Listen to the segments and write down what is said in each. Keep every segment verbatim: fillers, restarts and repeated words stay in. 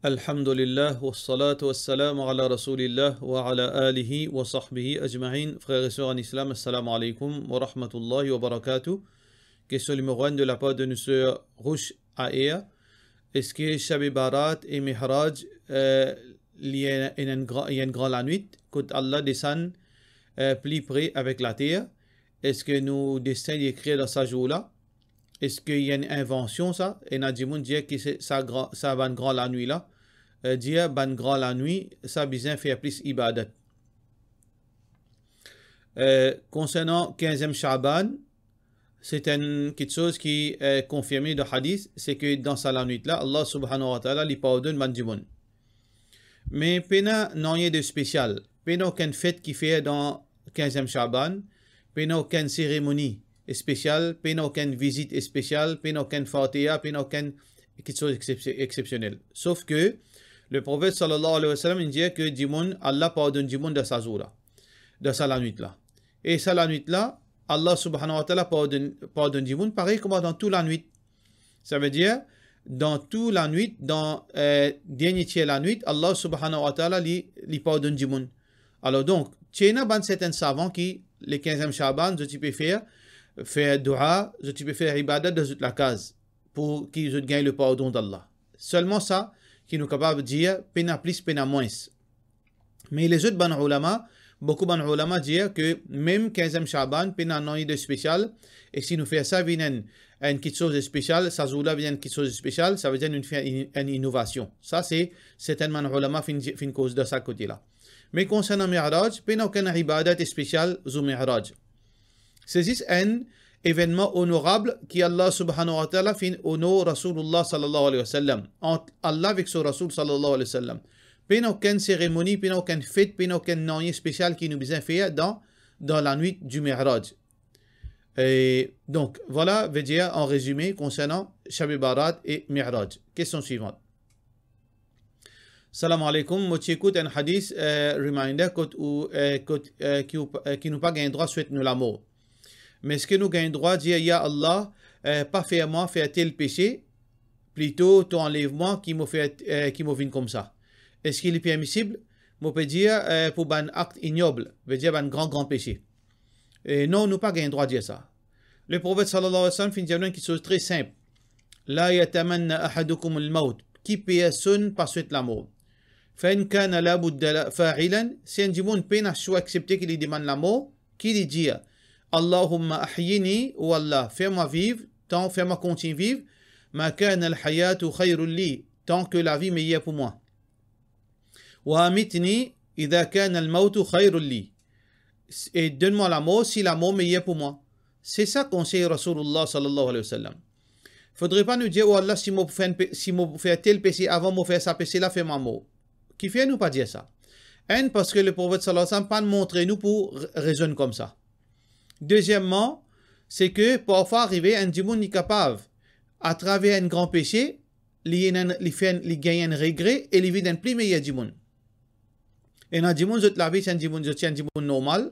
Alhamdulillah, wassalatu wassalamu ala Rasoulillah wa ala alihi wa sahbihi ajmain. Frer e ser an Islam, assalamu alaikum wa rahmatullahi wa barakatuh. Kestion nimero enn de lapar de nou ser Rouch Aer. Eski Shab-e-Barat e Mi'raj, eh, li ena, ena enn gran, li enn gran lanwit kot Allah desann, eh, pli pre avek later? Eski nou destin li ekrir dan sa zour la? Eski li enn invansion sa? Ena dimoun dir ki se sa gran, sa bann gran lanwit la, eh, dir bann gran lanwit sa bizin fer plis ibadat. Eh, konsernan kinziem Shaban, se enn kiksoz ki, eh, konfirme dan hadis, se ke dan sa lanwit la, Allah Subhanahu wa Ta'ala li pardonn bann dimoun. Me pena nanye de spesial, pena okenn fet ki fer dan kinziem Shaban, pena okenn seremoni spesial, pena okenn vizit spesial, pena okenn Fatiha, pena okenn kiksoz eksepsi-, eksepsionel. Sof ke le Profet sallallahu alayhi wa sallam, li dir ke dimoun, Allah pardonn dimoun dan sa zour la, dan sa lanwit la. E sa lanwit la, Allah Subhanahu wa Ta'ala pardonn, pardonn dimoun parey kouma dan tou lanwit. Savedir, dan tou lanwit, dan, eh, dernie tier lanwit, Allah Subhanahu wa Ta'ala li, li pardonn dimoun. Alor donk, ti ena bann sertin savan ki, le kinziem Shaban, zot ti pe fer, fer doua, zot ti pe fer ibadat dan zot lakaz, pou ki zot gagn le pardon d'Allah. Selman sa ki nou kapav dir, pena plis, pena mwins. Me lezot bann oulama, boukou bann oulama dir ke mem kinziem Shaban pena nanye de spesial, e si nou fer sa vinn enn, enn kiksoz spesial, sa zour la vinn enn kiksoz spesial, savedir nou fer in-, enn inovasion. Sa se sertin bann oulama finn di-, finn koz dan sa kote la. Me konsernan Mi'raj, pena okenn ibadat spesial zour Mi'raj. Se zis enn evennman onorab ki Allah Subhanahu wa Ta'ala finn onor Rasoulullah sallallahu alayhi wa sallam, ant Allah avek so Rasoul sallallahu alayhi wa sallam. Pena okenn seremoni, pena okenn fet, pena okenn nanye spesial ki nou bizin fer dan, dan lanwit di Mi'raj. E donk, vwala, vedir, an rezime, konsernan Shab-e-Barat e Mi'raj. Kestion swivan. Salam alaikum, mo ti ekout enn hadis, eh, reminder kot ou, eh, kot, eh, ki ou, eh, ki nou pa gagn drwa swet nou lamor. Me eski nou gagn drwa dir, "Ya Allah, eh, pa fer mwa fer tel pese, plito to anlev mwa ki mo fer, eh, ki mo vinn koumsa"? Eski li permisib? Mo pe dir, eh, pou bann akt ignob, vedir bann gran, gran pese. E non, nou pa gagn drwa dir sa. Le Profet sallallahu alayhi wa sallam finn dir nou enn kiksoz tre sinp. "La yatamanna ahadukumul mawt." Ki personn pa swet lamor. "Fa in kana la budda la fa'ilan." Si enn dimoun pena swa aksepte ki li demann lamor, ki li dir, "Allahumma ahyini", o Allah, fer mwa viv, tan, fer mwa kontign viv, "ma kana al hayatu khayrun li", tan ke lavi meyer pou mwa. "Wa amitni idha kana al-mawtu khayran li." E donn mwa lamor si lamor meyer pou mwa. Se sa konsey Rasoulullah sallallahu alayhi wa sallam. Fodre pa nou dir, "O Allah, si mo pou fer enn pe-, si mo pou fer tel pese, avan mo fer sa pese la, fer mwa mor." Kifer nou pa dir sa? Enn, parski le Profet sallallahu alayhi wa sallam pa montre nou pou re-, rezonn koumsa. Dezieman, se ke parfwa arive enn dimoun li kapav, atraver enn gran pese, li ena enn, li fer enn, li gagn enn regre e li vinn enn pli meyer dimoun. Ena dimoun, zot lavi ti enn dimoun, zot ti enn dimoun normal,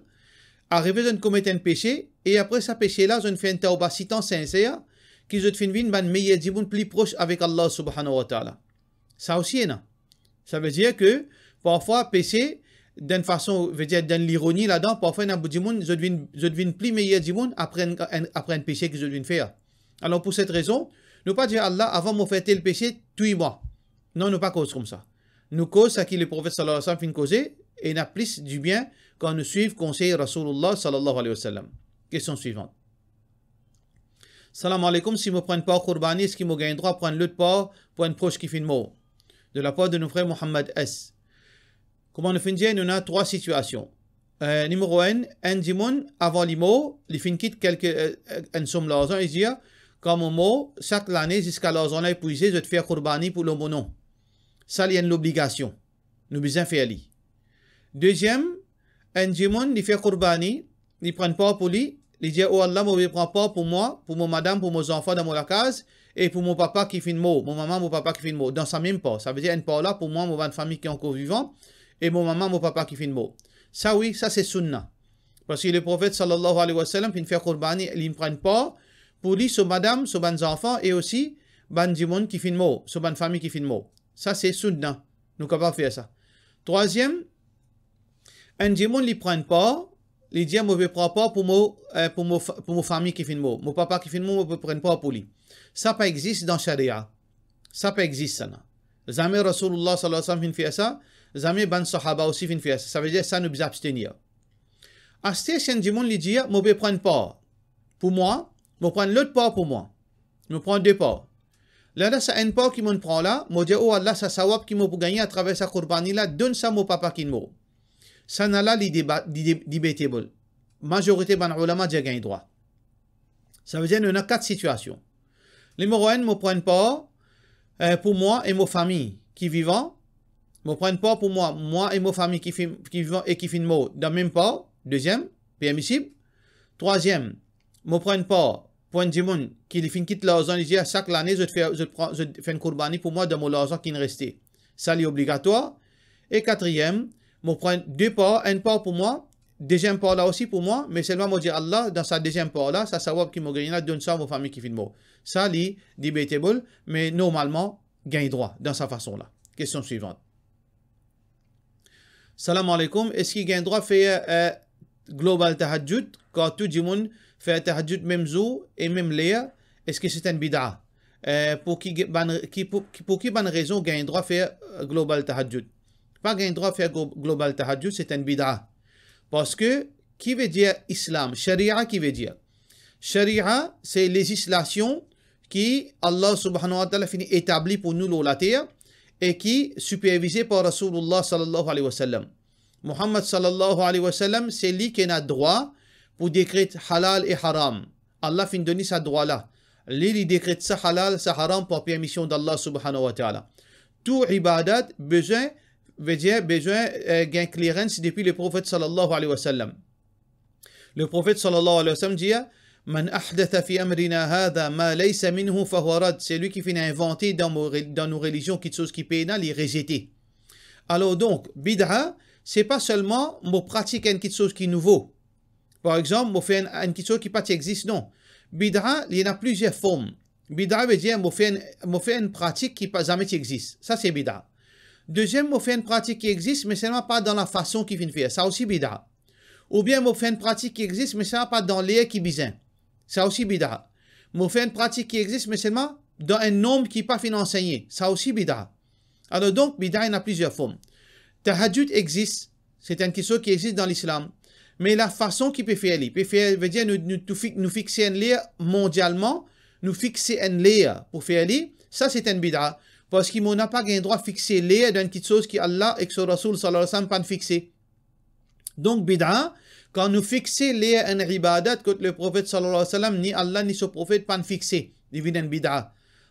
arive zot komet enn pese, e apre sa pese la, zot fer enn tawba sitan sinser, ki zot finn vinn bann meyer dimoun pli pros avek Allah Subhanahu wa Ta'ala. Sa osi ena. Savedir ke parfwa pese, dan enn fason, vedir dan lironi ladan, parfwa ena dimoun, zot vinn, zot vinn pli meyer dimoun apre enn, enn, apre enn pese ki zot vinn fer. Alor, pou set rezon, nou pa dir Allah, "Avan mo fer tel pese, touy mwa." Non, nou pa koz koumsa. Nou koz seki le Profet sallallahu alayhi wa sallam finn koze, e ena plis dibien kan nou swiv konsey Rasoulullah sallallahu alayhi wa sallam. Kestion swivan. Salam alaikum, si mo pran par kourbani, eski mo gagn drwa pran lot par pou enn pros ki finn mor? De lapar de nou frer Mohammad S. Kouma nou finn dir, nou ena trwa sitiasion. Eh, nimero enn, enn dimoun, avan li mor, li finn kit kelke, eh, enn som larzan, li dir, "Kan mo mor, sak lane, ziska larzan la epwize, zot fer kourbani pou lor mo nom." Sa li enn lobligasion. Nou bizin fer li. Deziem, enn dimoun, li fer kourbani, li pran par pou li, li dir, "O Allah, mo pe pran par pou mwa, pou mo madam, pou mo zanfan dan mo lakaz, e pou mo papa ki finn mor, mo mama, mo papa ki finn mor, dan sa mem par." Savedir enn par la pou mwa, mo bann fami ki ankor vivan, e mo mama, mo papa ki finn mor. Sa wi, sa se sounna. Parski le Profet sallallahu alayhi wa sallam finn fer kourbani, li pran par pou li, so madam, so bann zanfan, e osi bann dimoun ki finn mor, so bann fami ki finn mor. Sa se sunna. Nou kapav fer sa. Trwaziem, enn dimoun li pran enn par, li dir, "Mo pe pran par pou mo, eh, pou mo fa-, pou mo fami ki finn mor, mo papa ki finn mor, mo pe pran par pou li." Sa pa exist dan sharia. Sa pa exist, sa la. Zame Rasoulullah sallallahu alayhi wa sallam finn fer sa, zame bann sahaba osi finn fer sa. Savedir sa nou bizin abstenir. Aster si enn dimoun li dir, "Mo pe pran par pou mwa, mo pran lot par pou mwa. Mo pran de par. Lerla sa enn par ki mo'nn pran la, mo dir, 'O Allah, sa sawab ki mo pou gagne atraver sa kourbani la, donn sa mo papa ki mor.'" Sa la li deba-, li de-, debatable. Mazorite bann oulama dir gagn drwa. Savedir nou ena kat sitiasion. Nimero enn, mo pran par, eh, pou mwa e mo fami ki vivan. Mo pran par pou mwa, mwa e mo fami ki finn, ki vivan e ki finn mor dan mem par. Deziem, permisib. Trwaziem, mo pran par pou enn dimoun ki li finn kit larzan, li dir, "Sak lane zot fer, zot pran, zot fer enn kourbani pou mwa dan mo larzan ki'nn reste." Sa li obligatwar. E katriem, mo pran de par, enn par pou mwa, deziem par la osi pou mwa, me selman mo dir Allah, dan sa deziem par la, sa sawab ki mo gagne la, donn sa mo fami ki finn mor. Sa li debatable, me normalman gagn drwa dan sa fason la. Kestion swivan. Salam aleykoum, eski gagn drwa fer, eh, global tahajjud, kan tou dimoun fer tahajjud mem zour e mem ler, eski se enn bid'a? Eh, pou ki ge-, bann, ki, pou, ki, pou ki bann rezon gagn drwa fer, eh, global tahajjud? Pa gagn drwa fer glo-, global tahajjud, se enn bid'a. Parski, ki vedir Islam? Sharia ki vedir? Sharia, se lezislasion ki Allah subhanahu wa ta'ala finn etabli pou nou lor later e ki sipervize par Rasoulullah sallallahu alayhi wa sallam. Muhammad sallallahu alayhi wa sallam, se li ki ena drwa pou dekret halal e haram. Allah finn donn li sa drwa la. Li, li dekret sa halal, sa haram par permision d'Allah subhanahu wa ta'ala. Tou ibadat bizin, vedir, bizin, eh, gagn clearance depi Leprofet sallallahu alayhi wa sallam. Leprofet sallallahu alayhi wa sallam dir, "Man ahdatha fi amrina hadha ma laysa minhu fahuwa radd." Selwi ki finn invante dan mo re-, dan nou relizion kiksoz ki pena, li rezete. Alor donk, bid'a, se pa selman mo pratik enn kiksoz ki nouvo. Par exanp, mo fer enn, enn kiksoz ki pa ti exist, non. Bid'a, li ena plizier form. Bid'a vedir mo fer enn, mo fer enn pratik ki pa zame ti exist. Sa se bid'a. Deziem, mo fer enn pratik ki exist, me selman pa dan lafason ki finn fer. Sa osi bid'a. Oubien mo fer enn pratik ki exist, me sa pa dan ler ki bizin. Sa osi bid'a. Mo fer enn pratik ki exist, me selman dan enn nonb ki pa finn ansegne. Sa osi bid'a. Alor donk, bid'a ena plizier form. Tahajjud exist, se enn kiksoz ki exist dan Lislam. Me lafason ki pe fer li, pe fer, vedir nou, nou tou fik-, nou fixe enn ler mondialman, nou fixe enn ler pou fer li, sa se enn bid'a. Parski mo napa gagn drwa fixe ler dan enn kiksoz ki Allah ek so Rasoul sallallahu alayhi wa sallam pa'nn fixe. Donk, bid'a, kan nou fixe ler enn ibadat kot Leprofet sallallahu alayhi wa sallam, ni Allah, ni so Profet pa'nn fixe, li vinn enn bid'a.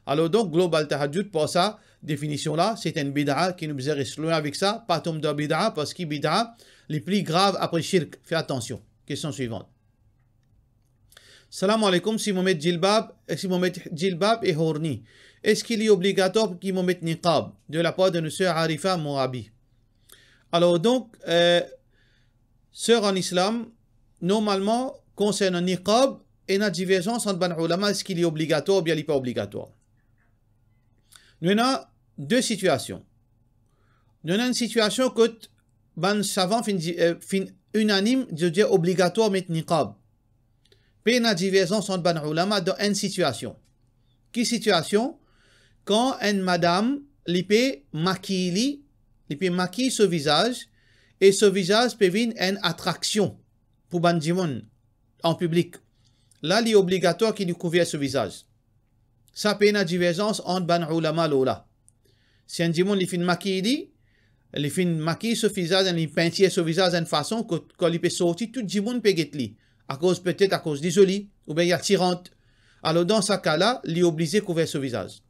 Alor donk, global tahajjud, par sa definision la, se enn bid'a ki nou bizin res lwin avek sa, pa tom dan bid'a, parski bid'a, li pli grav apre shirk. Fer atansion. Kestion swivan. Salam aleykoum, si mo met jilbab, eh, si mo met jilbab e horni, eski li obligatwar ki mo met niqab? De lapar de nou ser Arifa Mourabi. Alor donk, eh, ser an Islam, normalman, konsernan niqab, ena diverzans ant bann oulama, eski li obligatwar oubien li pa obligatwar. Nou ena de sitiasion. Nou ena enn sitiasion kot bann savan finn di-, eh, finn inanim, zot dir obligatwar met niqab. Pena diverzans ant bann oulama dan enn sitiasion. Ki sitiasion? Kan enn madam, li pe makiy li, li pe makiy so vizaz, e so vizaz pe vinn enn atraksion pou bann dimoun an piblik. La, li obligatwar ki li kouver so vizaz. Sa pena diverzans ant bann oulama lor la. Si enn dimoun li finn makiy li, li finn makiy so vizaz, li pintir so vizaz enn fason kot, kan li pe sorti, tou dimoun pe get li, akoz, petet akoz li zoli, oubien li atiran. Alor, dan sa ka la, li oblize kouver so vizaz.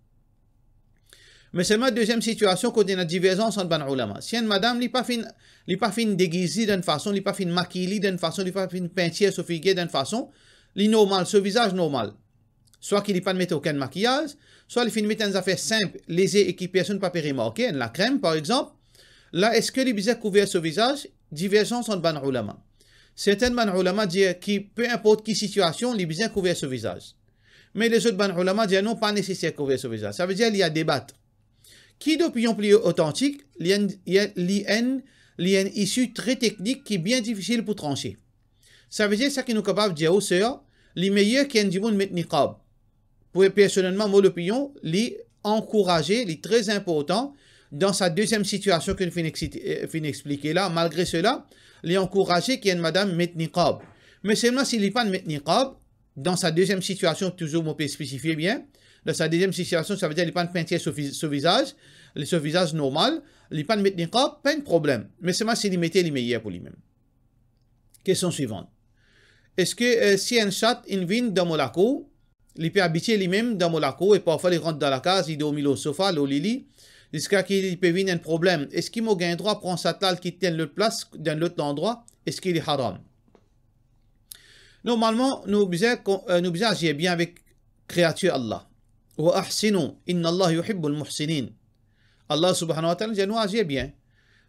Me selman, deziem sitiasion kot ena diverzans ant bann oulama. Si enn madam, li pa finn, li pa finn degiz li dan enn fason, li pa finn makiy li dan enn fason, li pa finn pintir so figir dan enn fason, li normal, so vizaz normal. Swa ki li pa'nn met okenn makiyaz, swa li finn met enn zafer sinp, leze e ki personn pa pe remarke, enn lakrem, par exanp. La, eski li bizin kouver so vizaz? Diverzans ant bann oulama. Sertin bann oulama dir ki, pe inport ki sitiasion, li bizin kouver so vizaz. Me lezot bann oulama dir non, pa neseser kouver so vizaz. Savedir, li a debat. Ki lopiyon pli otantik? Li enn, li enn, li enn isi tre teknik ki bien difisil pou transe. Savedir, sa ki nou kapav dir ou, ser, li meyer ki enn dimoun met niqab. Pou personelman, mo lopiyon, li ankouraze, li tre inportan dan sa deziem sitiasion ki nou finn exi-, eh, finn explike la. Malgre sela, li ankouraze ki enn madam met niqab. Me selman si li pa'nn met niqab, dan sa deziem sitiasion, touzour mo pe spesifie bien, dan sa deziem sitiasion, savedir li pa'nn pintir so vi-, so vizaz, li so vizaz normal, li pa'nn met niqab, pa enn problem. Me selman si li mete, li meyer pou limem. Kestion swivan. Eski, eh, si enn sat inn vinn dan mo lakour, li pe abitie limem dan mo lakour e parfwa li rant dan lakaz, li dormi lor sofa, lor lili, ziska ki li pe vinn enn problem, eski mo gagn drwa pran sat la, al kit li enn lot plas, dan enn lot landrwa, eski li haram? Normalman, nou bizin kon-, eh, nou bizin azir bien avek kreatir Allah. "Wa ahsinu, inna Allah yuhibbul muhsinin." Allah subhanahu wa ta'ala dir nou azir bien.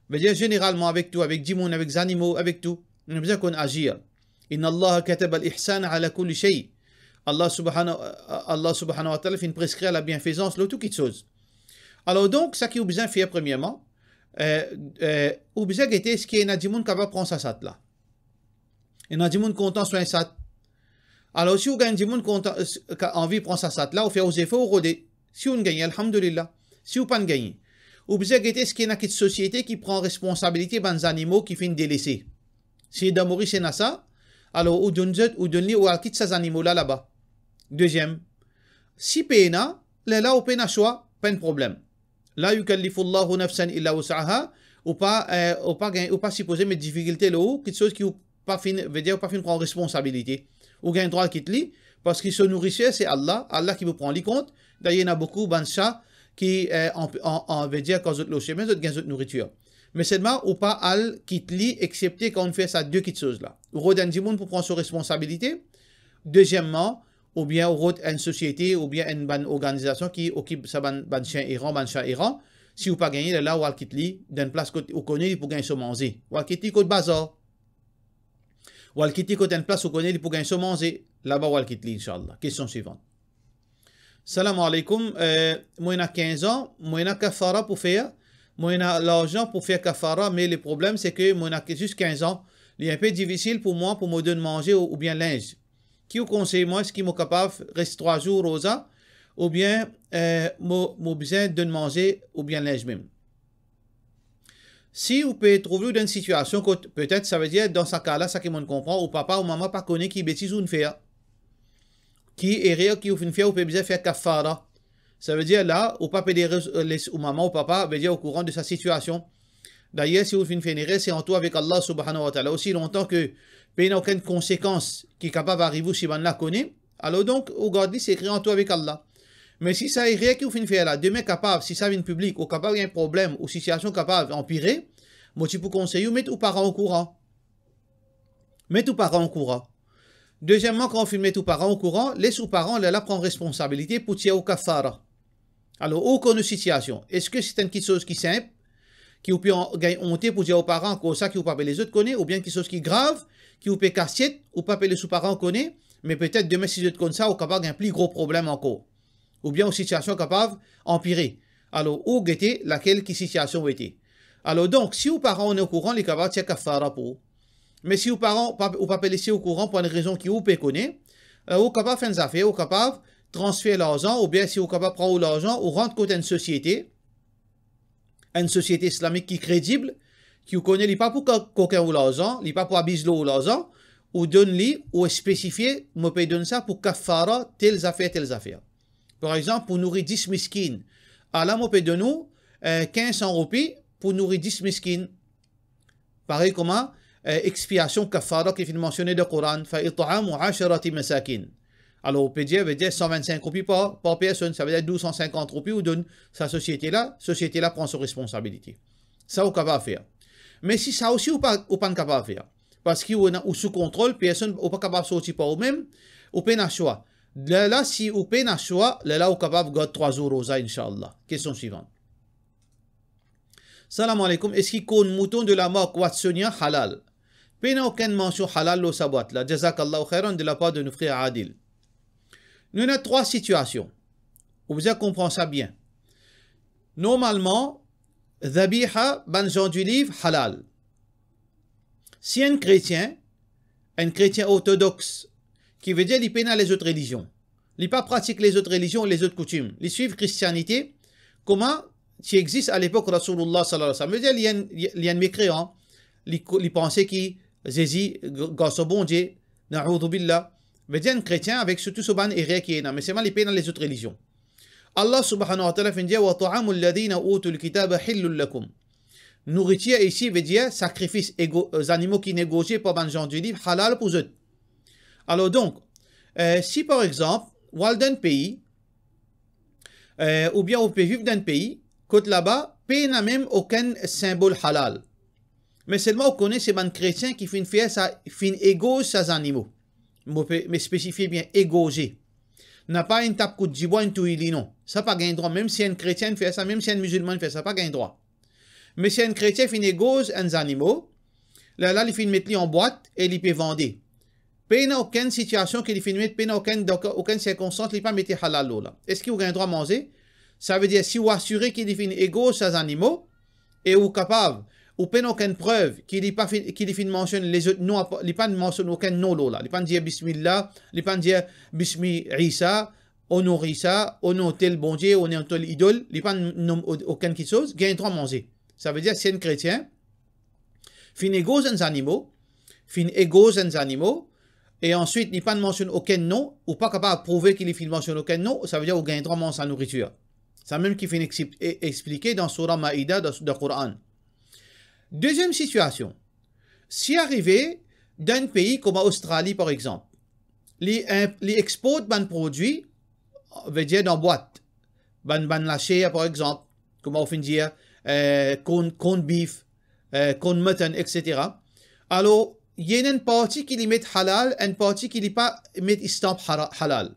Vedir, zeneralman, avek tou, avek dimoun, avek zanimo, avek tou, nou bizin konn azir. "Inna Allah kataba al-ihsana ala kulli shay." Allah subhanahu, Allah subhanahu wa ta'ala finn preskrir labienfezans lor tou kitsoz. Alor donk, sa ki ou bizin fer premierman, eh, eh, ou bizin gete eski ena dimoun kapav pran sa sat la. Ena dimoun kontan swagn sat. Alor, si ou gagn dimoun kontan, eh, ka anvi pran sa sat la, ou fer ou zefor, ou rode. Si ou'nn gagne, alhamdulillah. Si ou pa'nn gagne, ou bizin gete eski ena kit sosiete ki pran responsabilite bann zanimo ki finn delese. Si dan Moris ena sa, alor ou donn zot, ou donn li, ou al kit sa zanimo la laba. Deziem, si pena, lerla ou pena swa, pa enn problem. La yukallifullahu nafsan illa wus'aha, ou pa, eh, ou pa gagn, ou pa sipoze met difikilte lor ou, kitsoz ki ou pa finn, vedir ou pa finn pran responsabilite. Ou gagn drwa al kit li, parski so nourisier se Allah, Allah ki pou pran li kont. Dayer, ena boukou bann sa ki, eh, an, an, an, vedir kan zot lor sime, zot gagn zot nouritir. Me selman, ou pa al kit li, exepte kan ou fer sa de kitsoz la. Ou rod enn dimoun pou pran so responsabilite. Dezieman, oubien ou rod enn sosiete, oubien enn bann organizasion ki okip sa bann, bann sien eran, bann sat eran. Si ou pa gagne, lerla ou al kit li dan enn plas kot ou kone li pou gagn so manze. Ou al kit li kot bazar. Ou al kit li kot enn plas ou kone li pou gagn so manze. Laba ou al kit li, inshallah. Kestion swivan. Salam aleykoum, eh, mo ena kinz an, mo ena kafara pou fer, mo ena larzan pou fer kafara, me le problem se ke mo ena zis kinz an, li enpe difisil pou mwa pou mo donn manze ou, oubien linz. Ki ou konsey mwa, eski mo kapav res trwa zour roza, oubien, eh, mo, mo bizin donn manze oubien linz mem? Si ou pe trouv ou dan enn sitiasion kot, petet, savedir, dan sa ka la, sa ki mo'nn konpran, ou papa ou mama pa kone ki betiz ou'nn fer, ki erer ki ou finn fer, ou pe bizin fer kafara. Savedir la, ou pa pe les, les ou mama ou papa, vedir, okouran de sa sitiasion. Dayer, si ou finn fer enn erer, se ant ou avek Allah subhanahu wa ta'ala. Osi lontan ke pena okenn konsekans ki kapav ariv ou si bann la kone, alor donk, ou gard li sekre ant ou avek Allah. Me si sa erer ki ou finn fer la, demin kapav, si sa vinn piblik, ou kapav gagn problem, ou sitiasion kapav anpire, mo ti pou konsey ou met ou paran okouran. Met ou paran okouran. Dezieman, kan ou finn met ou paran okouran, les ou paran lerla pran responsabilite pou tir ou kafara. Alor, ou konn ou sitiasion. Eski se enn kitsoz ki sinp, ki ou pe an-, gagn onte pou dir ou paran koumsa ki ou pa pe les zot kone, oubien kitsoz ki grav, ki ou pe kasiet, ou pa pe les ou paran kone, me petet demin si zot konn sa, ou kapav gagn pli gro problem ankor. Oubien ou sitiasion kapav anpire. Alor, ou gete lakel ki sitiasion ou ete. Alor donk, si ou paran inn okouran, li kapav tir kafara pou ou. Me si ou paran pa, ou pa pe les li okouran pou enn rezon ki ou pe kone, eh, ou kapav fer enn zafer, ou kapav transfer larzan, oubien si ou kapav pran ou larzan, ou rant kot enn sosiete, enn sosiete islamik ki kredib, ki ou kone li pa pou ka-, kokin ou larzan, li pa pou abiz lor ou larzan, ou donn li, ou spesifie, mo pe donn sa pou kafara tel zafer, tel zafer. Par exanp, pou nouri dis miskin. Ala mo pe donn ou, eh, kinz san roupi pou nouri dis miskin. Parey kouma, eh, expiasion kafara ki finn mansione dan Koran, "Fa it'amu asharati masakin." Alor, ou pe dir, vedir san vinn-sink roupi par, par personn, savedir douz san sinkant roupi ou donn sa sosiete la, sosiete la pran so responsabilite. Sa ou kapav fer. Me si sa osi ou pa, ou pa'nn kapav fer, parski ou ena, ou sou kontrol, personn, ou pa kapav sorti par ou mem, ou pena swa. Lerla, si ou pena swa, lerla ou kapav gard trwa zour roza, inshallah. Kestion swivan. Salam aleykoum, eski korn mouton de la mark Watsonia halal? Pena okenn mansion halal lor sa bwat la. Jazakallahu khairan de la par de nou frer Adil. Nou ena trwa sitiasion. Ou bizin konpran sa bien. Normalman, dhabiha, bann zandiliv, halal. Si enn kretien, enn kretien ortodoks, ki vedir li pena lezot relizion, li pa pratik lezot relizion, lezot koutim, li swiv kristianite, kouma ti exis alepok Rasoulillah sallallahu alayhi wa sallam, vedir li enn, li enn mekreyan, li, li panse ki Zezi, g-, garson Bondie, naoudou billah, vedir enn kretien avek so tou so bann erer ki ena, me selman li pena lezot relizion. Allah subhanahu wa ta'ala finn dir, "Wa ta'amul ladhina utul kitaba hillul lakum." Nouritir isi vedir sakrifis, ego-, zanimo ki inn egorze par bann zandiliv, halal pou zot. Alor donk, eh, si par exanp, ou al dan enn pei, eh, oubien ou pe viv dan enn pei, kot laba, pena mem okenn sinbol halal. Me selman ou kone se bann kretien ki finn fer sa, finn egorz sa zanimo. Mo pe, me spesifie bien, egorze. Napa inn tap kout dibwa, inn touy li, non. Sa pa gagn drwa, mem si enn kretien fer sa, mem si enn mizilman fer sa, pa gagn drwa. Me si enn kretien finn egorz enn zanimo, lerla li finn met li an bwat e li pe vande. Pena okenn sitiasion ki li finn met, pena okenn, dan okenn sirkonstans, li pa mete halal lor la. Eski ou gagn drwa manze? Savedir, si ou asire ki li finn egorz sa zanimo, e ou kapav, ou pena okenn prev ki li pa finn, ki li finn mansionn lezot non, apa-, li pa mansionn okenn non lor la. Li pa dir Bismillah, li pa dir Bismi Isa, o non Isa, o non tel Bondie, o non tel idol, li pa nom o-, okenn kiksoz, gagn drwa manze. Savedir, si enn kretien finn egorz enn zanimo, finn egorz enn zanimo, e answit li pa mansionn okenn non, ou pa kapav prouve ki li finn mansionn okenn non, savedir ou gagn drwa manz sa nouritir. Samem ki finn ex-, e-, explike dan Soura Maida, dan, dan Koran. Deziem sitiasion, si arive dan enn pei kouma Ostrali, par exanp, li inp-, li export bann prodwi, vedir dan bwat, bann, bann laser, par exanp, kouma ou finn dir, eh, corn, corned beef, eh, corn mutton, et cetera. Alor, ena enn parti ki li met halal, enn parti ki li pa met stamp hara-, halal.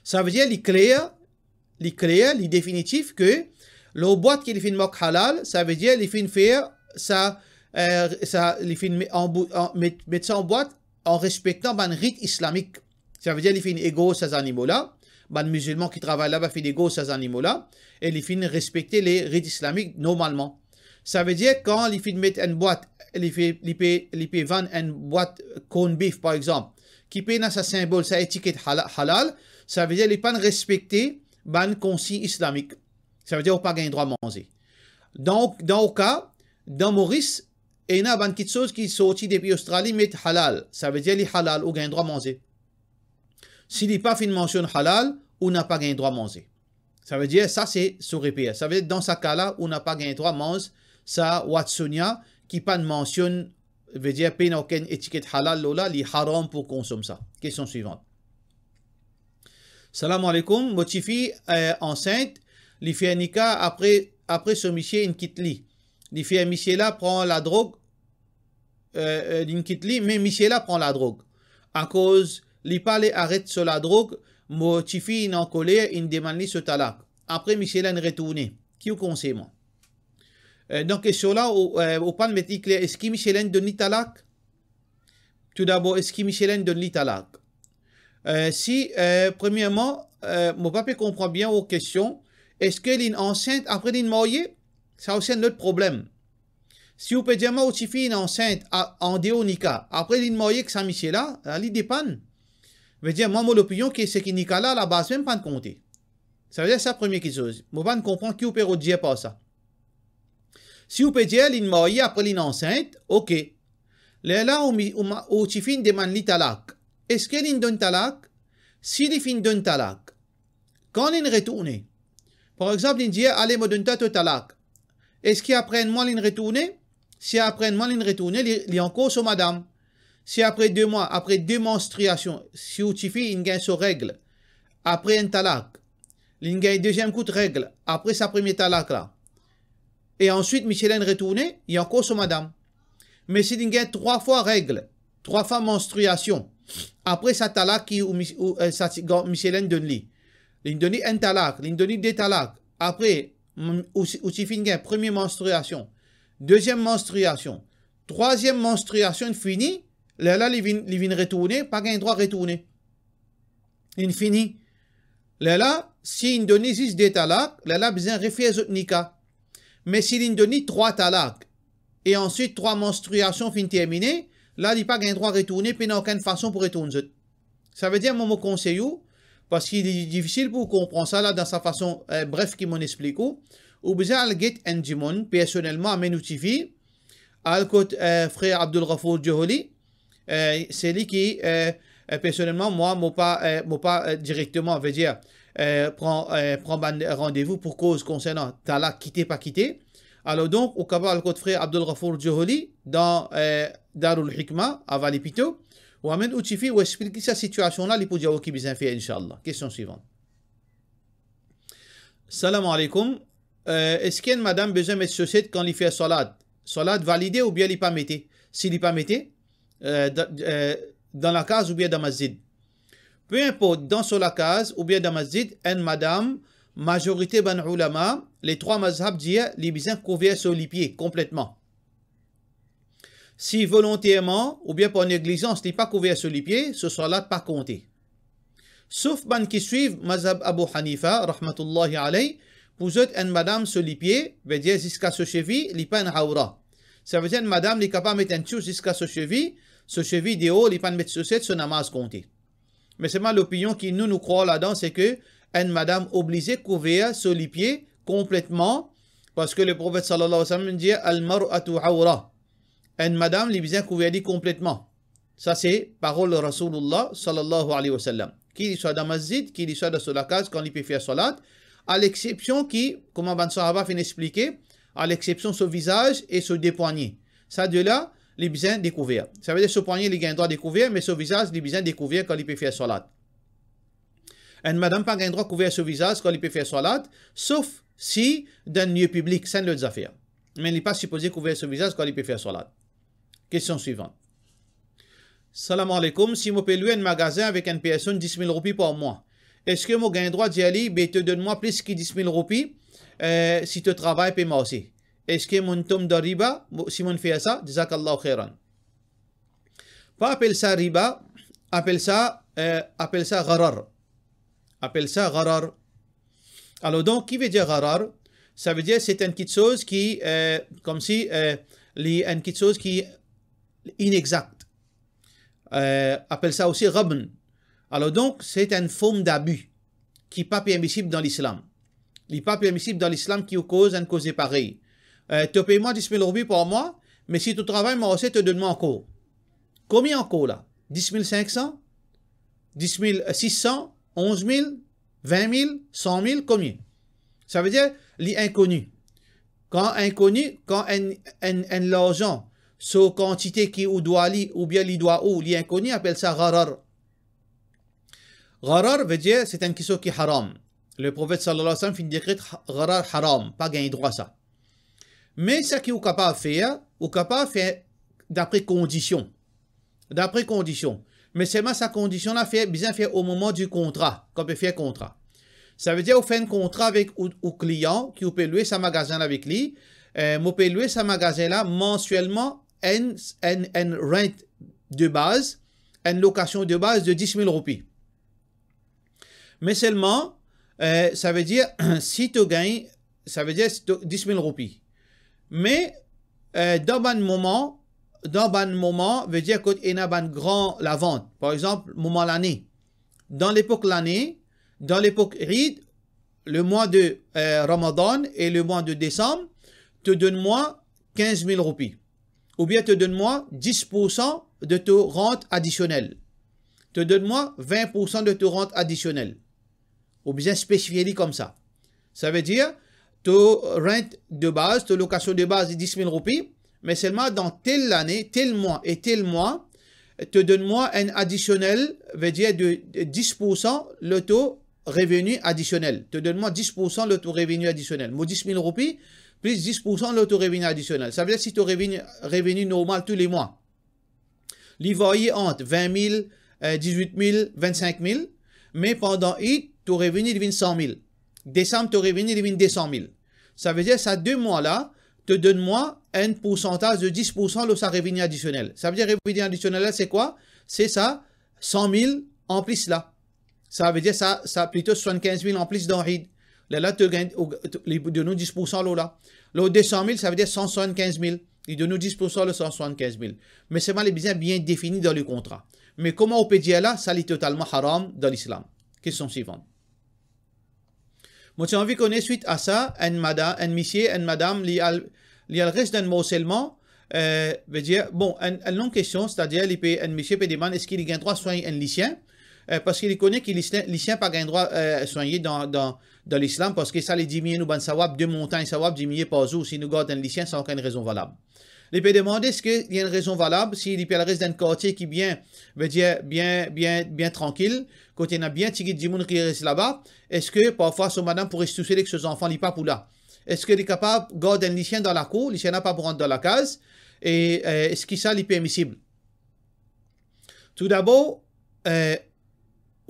Savedir li kler, li kler, li definitif ke lor bwat ki li finn mark halal, savedir li finn fer sa, eh, sa, li finn me-, anbou-, an-, met, met sa an bwat an respektan bann rit islamik. Savedir li finn egorz sa zanimo la, bann mizilman ki travay laba finn egorz sa zanimo la, e li finn respekte le rit islamik normalman. Savedir kan li finn met enn bwat, li fe, li pe, li pe vann enn bwat corned beef, par exanp, ki pena sa sinbol, sa etiket hala-, halal, savedir li pa'nn respekte bann konsign islamik. Savedir ou pa gagn drwa manze. Dan, dan ou ka, dan Moris, ena bann kiksoz ki sorti depi Ostrali, met halal, savedir li halal, ou gagn drwa manze. Si li pa finn mansionn halal, ou napa gagn drwa manze. Savedir, sa se so reper. Savedir, dan sa ka la, ou napa gagn drwa manz sa Watsonia ki pa'nn mansionn, vedir pena okenn etiket halal lor la, li haram pou konsom sa. Kestion swivan. Salam aleykoum, mo tifi, eh, ansint, li fer nika, apre, apre so misie inn kit li. Li fer misie la pran ladrog, eh, eh, li inn kit li, me misie la pran ladrog. Akoz li pa le aret so ladrog, mo tifi inn ankoler, inn demann li so talak. Apre misie la inn retourne. Ki ou konsey mwa? Eh, dan kestion la, ou, eh, ou pa'nn met li kler, eski misie la inn donn li talak? Toudabor, eski misie la inn donn li talak? Eh, si, eh, premierman, eh, mo pa pe konpran bien ou kestion, eski li inn ansint apre li inn marye? Sa osi enn lot problem. Si ou pe dir mwa ou tifi inn ansint a-, andeor nika, apre li inn marye ek sa misie la, la li depann. Vedir, mwa, mo lopinion ki seki nika la, labaz mem pa'nn konte. Savedir sa premie kiksoz. Mo pa'nn konpran ki ou pe rod dir par sa. Si ou pe dir li inn marye, apre li inn ansint, ok. Lerla ou mi-, ou ma-, ou tifi inn demann li talak. Eski li inn donn talak? Si li finn donn talak, kan li inn retourne? Par exanp, li inn dir, "Ale, mo donn twa to talak." Eski apre enn mwa li inn retourne? Si apre enn mwa li inn retourne, li, li ankor so madam. Si apre de mwa, apre de manstriasion, si ou tifi inn gagn so reg, apre enn talak, li inn gagn deziem kout reg, apre sa premie talak la, e answit misie la inn retourne, li ankor so madam. Me si li inn gagn trwa fwa reg, trwa fwa manstriasion, apre sa talak ki ou mis-, ou, eh, sa ti-, gar-, misie la inn donn li. Li inn donn li enn talak, li inn donn li de talak. Apre, m-, ou si-, ou tifi inn gagn premie manstriasion, deziem manstriasion, trwaziem manstriasion, inn fini, lerla li vinn, li vinn retourne, pa gagn drwa retourne. Inn fini. Lerla, si inn donn li zis de talak, lerla bizin refer zot nika. Me si linn donn li trwa talak, e answit trwa manstriasion finn termine, la li pa gagn drwa retourne, pena okenn fason pou retourn zot. Savedir, mo, mo konsey ou, parski li difisil pou ou konpran sa la dan sa fason, eh, bref ki mo'nn explik ou, ou bizin al get enn dimoun personelman, amenn ou tifi, al kot, eh, frer Abdul Ghafour Joholi, eh, se li ki, eh, eh, personelman, mwa, mo pa, eh, mo pa, eh, direkteman, vedir, eh, pran, eh, pran bann randevou pou koz konsernan talak kite pa kite. Alor donk, ou kapav al kot frer Abdul Ghafour Joholi dan, eh, Darul Hikma, a Vale Pito, ou amenn ou tifi, ou explik li sa sitiasion la, li pou dir ou ki bizin fer, inshallah. Kestion swivan. Salam aleykoum. Eh, eski enn madam bizin met soset kan li fer swalat? Swalat valide oubien li pa mete? Si li pa mete, eh, da-, eh, dan lakaz oubien dan masjid? Pe inport, dan so lakaz oubien dan masjid, enn madam, mazorite bann oulama, le trwa mazhab dir li bizin kouver so lipie konpletman. Si volonterman oubien par neglizans li pa kouver so lipie, so swalat pa konte. Sof bann ki swiv mazhab Abu Hanifa, rahmatullahi alayh, pou zot enn madam so lipie, vedir ziska so sevi, li pa enn awra. Savedir enn madam, li kapav met enn tyoul ziska so sevi, so sevi deor, li pa'nn met soset, so namaz konte. Me selman lopinion ki nou, nou krwar ladan, se ke enn madam oblize kouver so lipie konpletman, parski Leprofet sallallahu alayhi wa sallam dir, "Al-mar'atu awra." Enn madam, li bizin kouver li konpletman. Sa se parol Rasoulillah sallallahu alayhi wa sallam. Ki li swa dan masjid, ki li swa dan so lakaz, kan li pe fer swalat, a lexsepsion ki, kouma bann sahaba finn explike, a lexsepsion so vizaz e so de pwagne. Sa de la, li bizin dekouver. Savedir so pwagne, li gagn drwa dekouver, me so vizaz, li bizin dekouver kan li pe fer swalat. Enn madam pa gagn drwa kouver so vizaz kan li pe fer swalat, sof si dan lie piblik, sa enn lot zafer. Me li pa sipoze kouver so vizaz kan li pe fer swalat. Kestion swivan. Salam aleykoum, si mo pe lwe enn magazin avek enn personn dis mil roupi par mwa, eski mo gagn drwa dir li, "Be, to donn mwa plis ki dis mil roupi, eh, si to travay pe marse"? Eski mo'nn tom dan riba, mo, si mo'nn fer sa? Jazakallahu khairan. Pa apel sa riba, apel sa, eh, apel sa gharar. Apel sa gharar. Alor donk, ki vedir gharar? Savedir se enn kitsoz ki, eh, koumsi, eh, li enn kitsoz ki inexakt. Eh, apel sa osi ghabn. Alor donk, se enn form dabi ki pa permisib dan Lislam. Li pa permisib dan Lislam ki ou koz enn koze parey. Eh, to pey mwa dis mil roupi par mwa, me si to travay marse, to donn mwa ankor. Komie ankor la? Dis mil sink san? Dis mil sis san? Onz mil? Vin mil? San mil? Komie? Savedir, li inkoni. Kan inkoni, kan enn, enn, enn larzan, so kantite ki ou dwa li, oubien li dwa ou, li inkoni, apel sa gharar. Gharar vedir, se enn kitsoz ki haram. Leprofet sallallahu alayhi wa sallam finn dekret ha-, gharar haram, pa gagn drwa sa. Me seki ou kapav fer, ou kapav fer dapre kondision. Dapre kondision. Me selman sa kondision la fer, bizin fer o moman di kontra, kan pe fer kontra. Savedir ou fer enn kontra avek ou, ou klian, ki ou pe lwe sa magazin la avek li. Eh, mo pe lwe sa magazin la mansielman enn, enn, enn rent de baz, enn lokasion de baz de dis mil roupi. Me selman, eh, savedir, si to gagn, savedir si to, dis mil roupi. Me, eh, dan bann moman, dan bann moman, vedir kot ena bann gran lavant, par exanp, moman lane. Dan lepok lane, dan lepok Eid, lemwa de, eh, Ramadan e lemwa de Desam, to donn mwa kinz mil roupi. Oubien to donn mwa dis poursan de to rant adisionel. To donn mwa vin poursan de to rant adisionel. Ou bizin spesifie li koumsa. Savedir, to rent de baz, to lokasion de baz, dis mil roupi, me selman dan tel lane, tel mwa e tel mwa, to donn mwa enn adisionel, vedir de, de dis poursan lor to reveni adisionel. To donn mwa dis poursan lor to reveni adisionel. Mo dis mil roupi, plis dis poursan lor to reveni adisionel. Savedir si to reveni, reveni normal toulemwa, li varye ant vin mil, eh, dizwit mil, vinn sink mil, me pandan Eid, to reveni li vinn san mil. Desam, to reveni li vinn de san mil. Savedir sa de mwa la, to donn mwa enn poursantaz de dis poursan lor sa reveni adisionel. Savedir reveni adisionel la, se kwa? Se sa san mil anplis la. Savedir sa, sa plito swasannkinz mil anplis dan eid. Lerla to gagn, ou, to, li donn ou dis poursan lor la. Lor de san mil, savedir san swasannkinz mil. Li donn ou dis poursan lor san swasannkinz mil. Me selman li bizin bien defini dan lekontra. Me kouma ou pe dir la, sa li totalman haram dan Lislam. Kestion swivan. Mo ti anvi kone swit a sa, enn mada-, enn misie, enn madam, li al, li al res dan enn morselman, eh, vedir, bon, enn, enn long kestion, setadir li pe, enn misie pe demann eski li gagn drwa swagn enn lisien, eh, parski li kone ki lisien, lisien pa gagn drwa, eh, swagne dan, dan, dan Lislam, parski sa li diminie nou bann sawab, de montagn sawab diminie par zour, si nou gard enn lisien san okenn rezon valab. Li pe demande eski li ena enn rezon valab, si li pe al res dan enn kartie ki bien, vedir bien, bien, bien trankil, kot ena bien tigit dimoun ki res laba, eski parfwa so madam pou res tousel ek so zanfan, li pa pou la? Eski li kapav gard enn lisien dan lakour, lisien la pa pou rant dan lakaz, e, eh, eski sa li permisib? Toudabor, eh,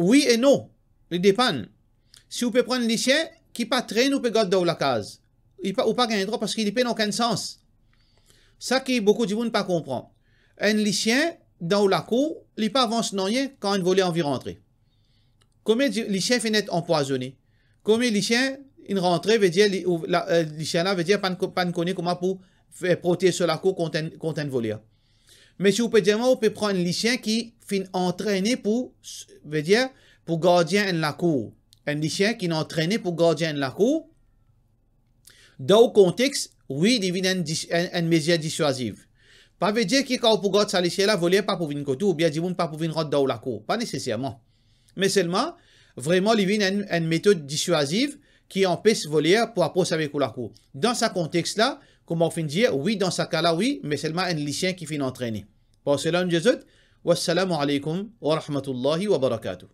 wi e non, li depann. Si ou pe pran enn lisien ki pa trenn, ou pe gard dan ou lakaz, li pa, ou pa gagn drwa parski li pena okenn sans. Sa ki boukou dimoun pa konpran. Enn lisien dan ou lakour, li pa avans nanye kan enn voler anvi rantre. Kouma di-, lisien finn et anpwazone. Kouma lisien inn rantre, vedir li, ou, la, eh, lisien la, vedir pa'nn ko-, pa'nn kone kouma pou fer protez so lakour kont enn, kont enn voler. Me si ou pe dir mwa, ou pe pran enn lisien ki finn antrene pou, vedir, pou gardien enn lakour. Enn lisien ki inn antrene pou gardien enn lakour, dan ou kontex, wi, li vinn enn dis-, enn, enn mezir diswaziv. Pa vedir ki kan ou pou gard sa lisien la, voler pa pou vinn kot ou, oubien dimoun pa pou vinn rant dan ou lakour. Pa neseserman. Me selman, vreman, li vinn enn, enn metod diswaziv ki anpes voler pou apros avek ou lakour. Dan sa kontex la, kouma ou finn dir, wi, dan sa ka la, wi, me selman enn lisien ki finn antrene. Par sela, nou dir zot, wassalamu alaikum wa rahmatullahi wa barakatuh.